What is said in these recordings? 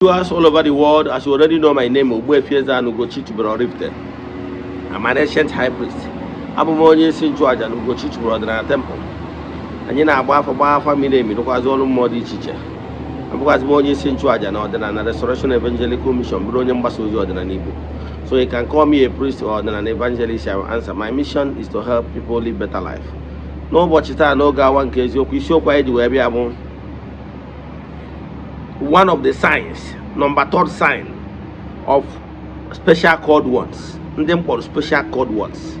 Viewers all over the world, as you already know my name, Ogbuefi Eze-Ana Ugochi tubelu Oraifite. I'm an ancient high priest. Abụ m onye isi nchụaja na Ugochi tubelu ọdịnala temple. Anyị na-agba afa, gbaa afa miri emi, rụkwazị ọrụ mmụọ dị iche iche. Abụkwazị m onye isi nchụaja na ọdịnala Restoration Evangelical Mission, bụrụ onye mgbasa ozi ọdịnala Igbo. So you can call me a priest or ọdịnala evangelist, I will answer. My mission is to help people live better life. N'ụbọchị taa, n'oge awa nke eziokwu, isiokwu anyị ji wee bịa bụ one of the signs, number third sign of special called ones, ndị mkpọrọ special called ones.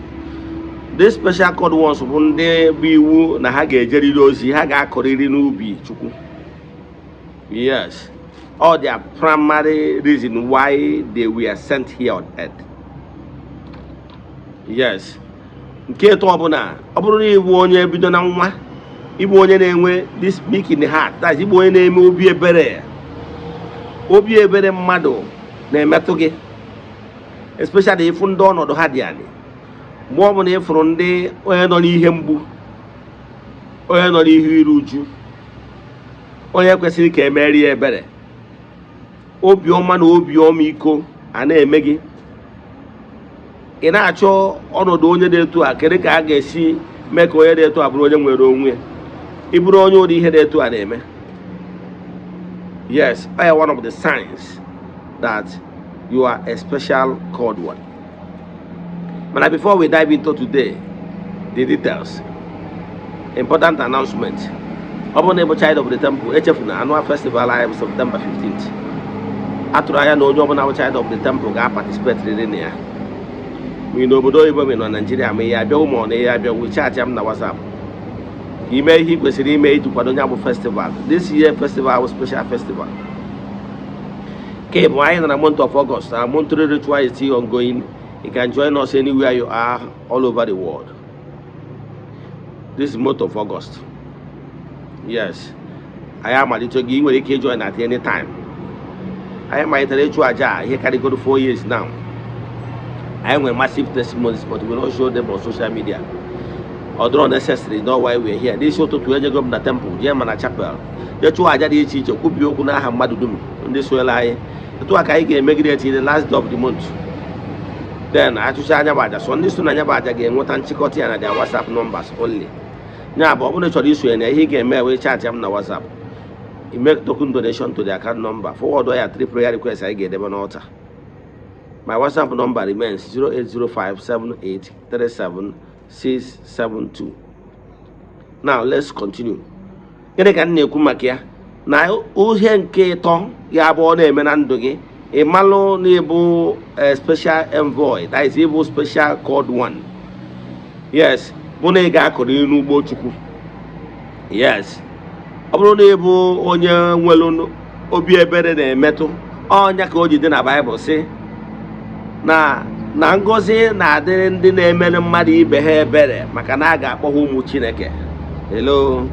These special called ones bụ ndị bụ iwu na ha ga-ejeriri ozi, ha ga-akọrịrị n'ubi Chukwu. Yes, all their primary reason why they were sent here on earth. Yes, nke ịtọ ọ bụla, ọ bụrụ na ịbụ onye bido na nwa, ịbụ onye na-enwe this meek in the heart, that's ịbụ onye na-eme obi ebere, obi ebere mmadụ na-emetụ gị, especially ịfụ ndị ọnọdụ ha dị anị. Mgbe ọ bụla ịfụrụ ndị onye nọ n'ihe mgbu, onye nọ n'ihe iru uju, onye kwesịrị ka emeri ya ebere, obiọma na obi ọmịiko a na-eme gị, ị na-achọ ọnọdụ onye dị etu a, kedu ka a ga-esi mee ka onye dị etu a bụrụ onye nwere onwe ya? Ị bụrụ onye ụdị ihe dị etu a na-eme, yes, I am one of the signs that you are a special called one. But before we dive into today, the details, important announcement. Ọ bụrụ na ị bụ child of the temple, echefuna annual festival anyị bụ September 15th. Atụrụ anya na onye ọbụla bụ child of the temple ga-participate riri na ya, ma ị n'obodo oyibo, ma ị nọ Naijiria, ma ihe abịawo, ma ọ na ihe abịawo, chat m na WhatsApp ka ime ihe ị kwesịrị ime iji kwado ya bụ festival. This year festival bụ special festival. Nke bụ anyị nọ na month of August. Our monthly ritual is still ongoing. You can join us anywhere you are all over the world. This is month of August. Yes, anyị amalite gị, ị nwere ike join at any time. Anyị malitere ịchụ aja a ihe karịgoro 4 years now. Anyị nwere massive testimonies, but we will not show them on social media. Ọ dịrọ necessary, not why we are here. N'isi ụtụtụ, ejego m na temple, jee ma na chapel, jee chụọ aja dị iche iche, kwubie okwu n'aha mmadụ dum ndị soela anyị. Etu a ka anyị ga-emegide till the last day of the month. Then achụcha anya bụ aja, so ndị so na anya bụ aja ga-enweta nchịkọta ya na their WhatsApp numbers only. Ya bụ, ọ bụrụ na ị chọrọ isonye na ihe ị ga-eme, wee chat m na WhatsApp, you make token donation to the account number, forward ya three prayer requests anyị ga-edebe n'altar. My WhatsApp number remains 08057837672. Now let's continue. Gịnị ka m na-ekwu maka ya? Na ihe nke ịtọ ya bụ ọ na-eme na ndụ gị, ị malụ na ịbụ a special envoy, that is, ịbụ special called one. Yes, bụ na ị ga-akọrọ n'ugbo Chukwu. Yes, ọ bụrụ na ịbụ onye nwere obi ebere na-emetụ ọnya, ka o ji dị na Baịbụl sị na ngọzi na-adịrị ndị na-emere mmadụ ibe ha ebere, maka na a ga-akpọ ha ụmụ Chineke. Hello.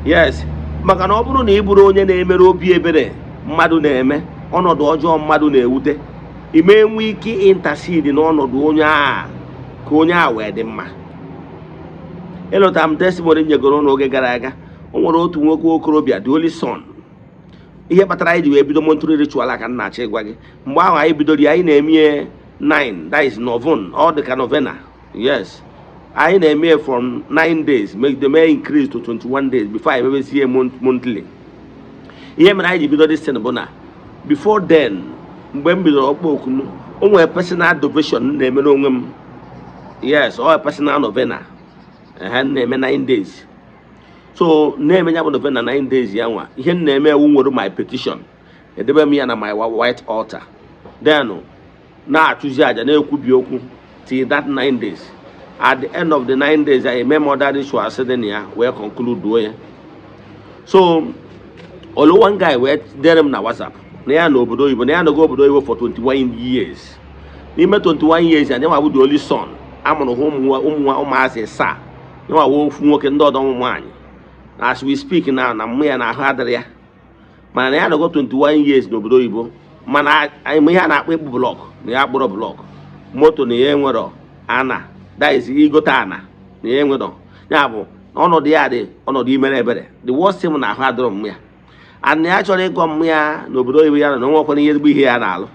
Yes, maka na ọ bụrụ na ị bụrụ onye na-emere obi ebere mmadụ na-eme, ọnọdụ ọjọọ mmadụ na-ewute, ime enwe ike intercede n'ọnọdụ onye a ka onye a wee dị mma. Ịlụta m testimony nyegoro n'oge gara aga, o nwere otu nwoke okorobịa, the only son. Ihe kpatara anyị ji wee bido monthly ritual aka m na-achọ ịgwa gị, mgbe ahụ anyị bidoro ya, anyị na-eme ya 9, that is novon, ọ dị ka novena. Yes, anyị na-eme ya from 9 days, make the may increase to 21 days before anyị mebezie monthly. Ihe mere anyị ji bido this thing bụ na before then, mgbe m bidoro ọkpọ oku m, o nwere personal devotion m na-emere onwe m. Yes, ọ personal novena ehe m na-eme 9 days. So na-eme ya bụ novena 9 days ya nwa, ihe m na-eme ewu nwere my petition, edebe m ya na my white altar, then na-achụzi aja, na-ekwubi okwu till that 9 days. At the end of the 9 days, anyị eme other rituals dị na ya, wee conclude ya. So olu one guy wee dere m na WhatsApp na ya na obodo oyibo, na ya nọgo obodo oyibo for 21 years. N'ime 21 years, anyị nwa bụ the only son amụrụ ha, ụmụ ụmụazị saa, nwa wụ ofu nwoke, ndị ọdọ ụmụ nwaanyị. As we speak now, na mmụ ya na ahụ adịrị ya, mana na ya nọgo 21 years n'obodo oyibo, mana anyị ihe a na-akpọ ịkpụ block na ya akpụrọ block, moto na ya enwerọ, ana, that is igote ana, na ya enwerọ. Ya bụ ọnọdụ ya dị ọnọdụ imere ebere. The worst thing na ahụ adịrọ mmụ ya. And ya chọrọ ịgọ m ya n'obodo oyibo ya nọ na onwekwana ihe ezigbo ihe ya na-alụ.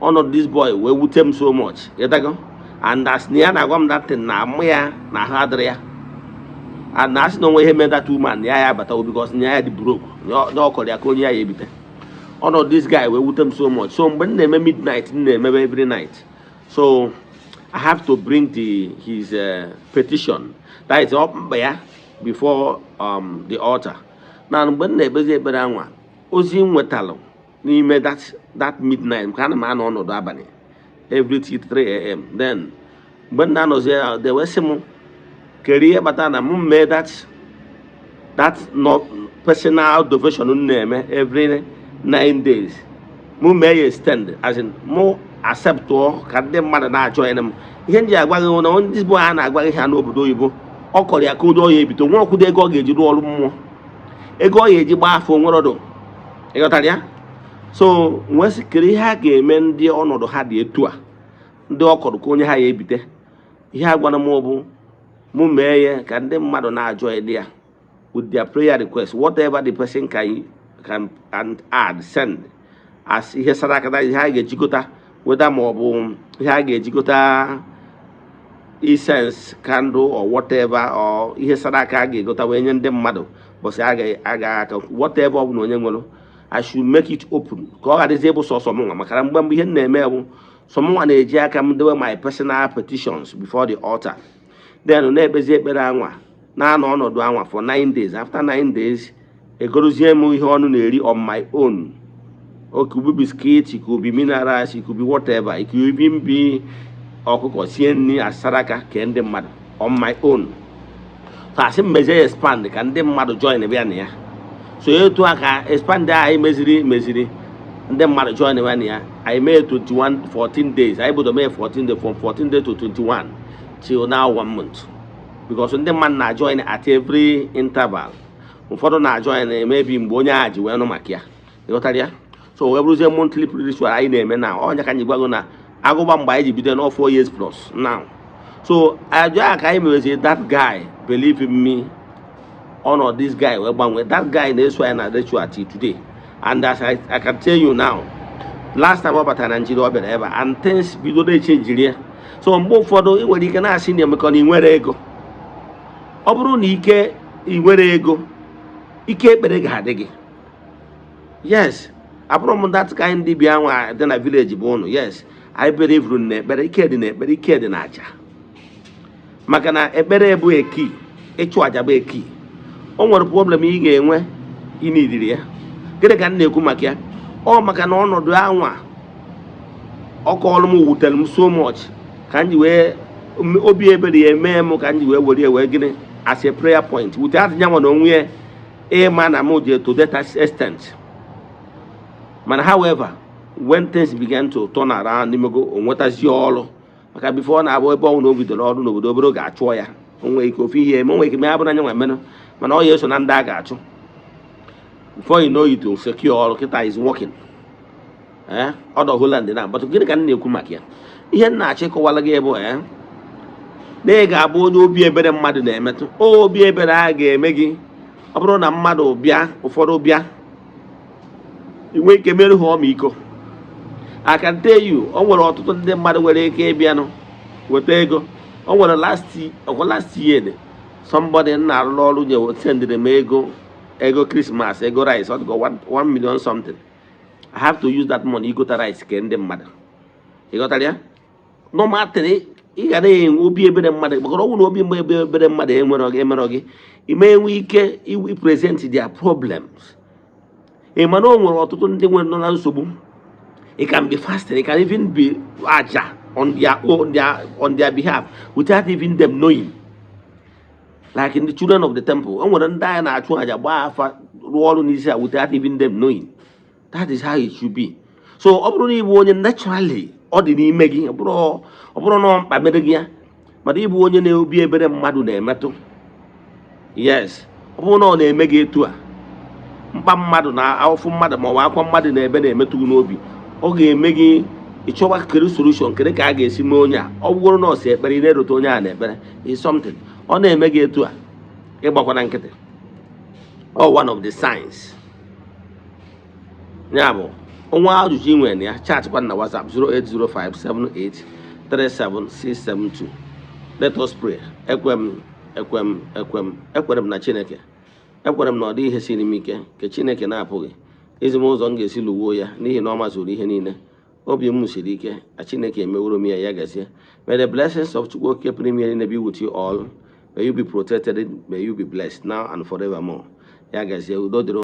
Ọnọdụ this boy wee wute m so much, ịdago. And as na ya na-agwa m that thing na mụ ya na ahụ adịrị ya, and na asị na onwe ihe mere that woman ya ya abatawo because na ya dị broke, na ọ kọrọ ya ka onye ya ya ebite. Ọnọdụ this guy wee wute m so much. So mgbe m na-eme midnight, m na-emebe every night, so I have to bring the his petition, that is ọ mkpa ya, before the altar. Na mgbe m na-ekpezi ekpere anwa, ozi m nwetalụ n'ime that midnight, nke ana m anọ ọnọdụ abalị every 3 a.m., then mgbe m na-anọzi ya, de wee sị m kere ihe kpatara na m mee that no personal devotion m na-eme every 9 days, mụ mee ya extend, as in mụ acceptụọ ka ndị mmadụ na-ajoin m. Ihe m ji agwa gị na ndị bụ a na-agwa gị ha n'obodo oyibo, ọ kọrọ ya ka onye ọ ya ebito nwa ọkwụdo ego ọ ga-eji rụọ ọrụ mmụọ, ego ọ ya eji gbaa afọ nwere ọdụ, ịghọtara ya? So nwee sị kere ihe a ga-eme ndị ọnọdụ ha dị etu a, ndị ọ kọrọ ka onye ha ya ebite. Ihe a gwara m bụ mụ mee ya ka ndị mmadụ na-ajoin ya with their prayer request, whatever the person can and add, send as ihe sadaka na ihe a ga-ejikọta, whether ma ọ bụ ihe a ga-ejikọta incense, candle or whatever, or ihe sadaka a ga-egota wee nye ndị mmadụ bọsị a ga aka, whatever ọ bụla onye nwere. I should make it open ka ọ gharazie ịbụ sọsọ mụnwa, maka na mgbe mgbe ihe m na-eme bụ sọ mụnwa na-eji aka m dewe my personal petitions before the altar, then na-ekpezi ekpere anwa, na-anọ ọnọdụ anwa for 9 days. After 9 days, egorozie m ihe ọnụ na-eri on my own. It could be biscuit, it could be minerals, it could be whatever, it could even be ọkụkọ sie nri asaraka kee ndị mmadụ on my own. So asị m mezie ya expand ka ndị mmadụ join bịa na ya. So etu a ka expand a anyị meziri ndị mmadụ join bịa na ya. Anyị mee 21, 14 days, anyị bido mee 14 days, from 14 days to 21 till now one month, because ndị mmadụ na-join at every interval. Ụfọdụ na-join maybe mgbe onye agha ji wee nụ maka ya, ịghọtara ya? So wee bụrụzie monthly ritual anyị na-eme na ọnya ka anyị gwago na agụba mgbe anyị ji bido na 4 years plus now. So ajụ a ka anyị merezie, that guy believe in me. Ọnọdụ this guy wee gbanwee. That guy na-eso anyị na ritual till today, and as I can tell you now, last time ọ batara Nigeria, ọ bịara ebe a and things bido na-echenjiri ya. So mgbe ụfọdụ ị nwere ike na-asị na emekọ na ị nwere ego. Ọ bụrụ na ike ị nwere ego, ike ekpere ga-adị gị. Yes, abụrụ m that kind dibịa nwa dị na village bụ ụnụ. Yes, anyị believe na ekpere, ike dị na ekpere, ike dị na aja, maka na ekpere bụ eki, ịchụ aja bụ eki. O nwere problem ị ga-enwe, ị nidiri ya. Gịnị ka m na-ekwu maka ya? Ọ maka na ọnọdụ anwa ọkọọlụ m wutere m so much ka m ji wee obi ebere ya emee m, ka m ji wee were ya wee gịnị as a prayer point without nyanwa na onwe ya ịma na m ji to that extent. Mana however, when things began to turn around, n'imego o nwetazie ọrụ, maka before ọ na-abụ ebe ọ na o bidoro ọrụ n'obodo obere oge achụọ ya. O nwere ike ofu ihe eme, o nwere ike mee abụrụ anya nwa emenụ, mana ọ ya eso na ndị a ga-achụ. Before you know it, o secure ọrụ. Kịta is working, eh, ọ nọ Holland na. But gịnị ka m na-ekwu maka ya? Ihe m na-achọ ịkọwara gị bụ na ị ga-abụ onye obi ebere mmadụ na-emetụ. Obi ebere a ga-eme gị, ọ bụrụ na mmadụ bịa, ụfọdụ bịa, ị nwee ike merụ ha ọmịiko. I can tell you, o nwere ọtụtụ ndị mmadụ nwere ike ịbịanụ weta ego. O nwere last, ọkwa last year dị, somebody m na-arụrụ ọrụ nye sendịrị m ego Christmas, ego rice. Ọ dịka 1 million something. I have to use that money igota rice ke ndị mmadụ, ị ghọtara ya? Normal thing, ị ga na-enwe obi ebere mmadụ, maka ọ bụrụ na obi mgbe ebere mmadụ enwere gị, emerọ gị, ime enwe ike i present their problems. Ị ma na o nwere ọtụtụ ndị nwere nọ na nsogbu. It can be fasting, it can even be aja on their behalf without even them knowing, like in the children of the temple. O nwere ndị anyị na-achụ aja, gbaa afa, rụọ ọrụ n'isi a without even them knowing. That is how it should be. So ọ bụrụ na ịbụ onye naturally ọ dị n'ime gị, ọ bụrụ na ọ mkpa mere gị ya, mana ịbụ onye na-obi ebere mmadụ na-emetụ, yes, ọ bụrụ na ọ na-eme gị etu a, mkpa mmadụ na afụ mmadụ ma ọ bụ akwa mmadụ na-ebe na-emetụ gị n'obi, ọ ga-eme gị ịchọwa kere solution, kere ka a ga-esi mee onye a. Ọ bụrụ na ọ si ekpere, ị na-erote onye a na ekpere is something. Ọ na-eme gị etu a, ịgbakwana nkịtị. Ọ one of the signs. Ya bụ, nwa ajụjụ ị nwere na ya, chatkwa na WhatsApp 08057837672. Let us pray. Ekwe m, ekwe m, ekwe m, ekwere m na Chineke. Ekwere m na ọ dị ihe siri m ike nke Chineke na-apụghị izi m ụzọ m ga-esi lụwuo ya, n'ihi na ọ mazuru ihe niile. Obi m siri ike na Chineke emeworo m ya. Ya gazie. May the blessings of Chukwu Okike pụrụ ime niile be with you all. May you be protected, may you be blessed now and forevermore. Ya gazie, udo dịrị.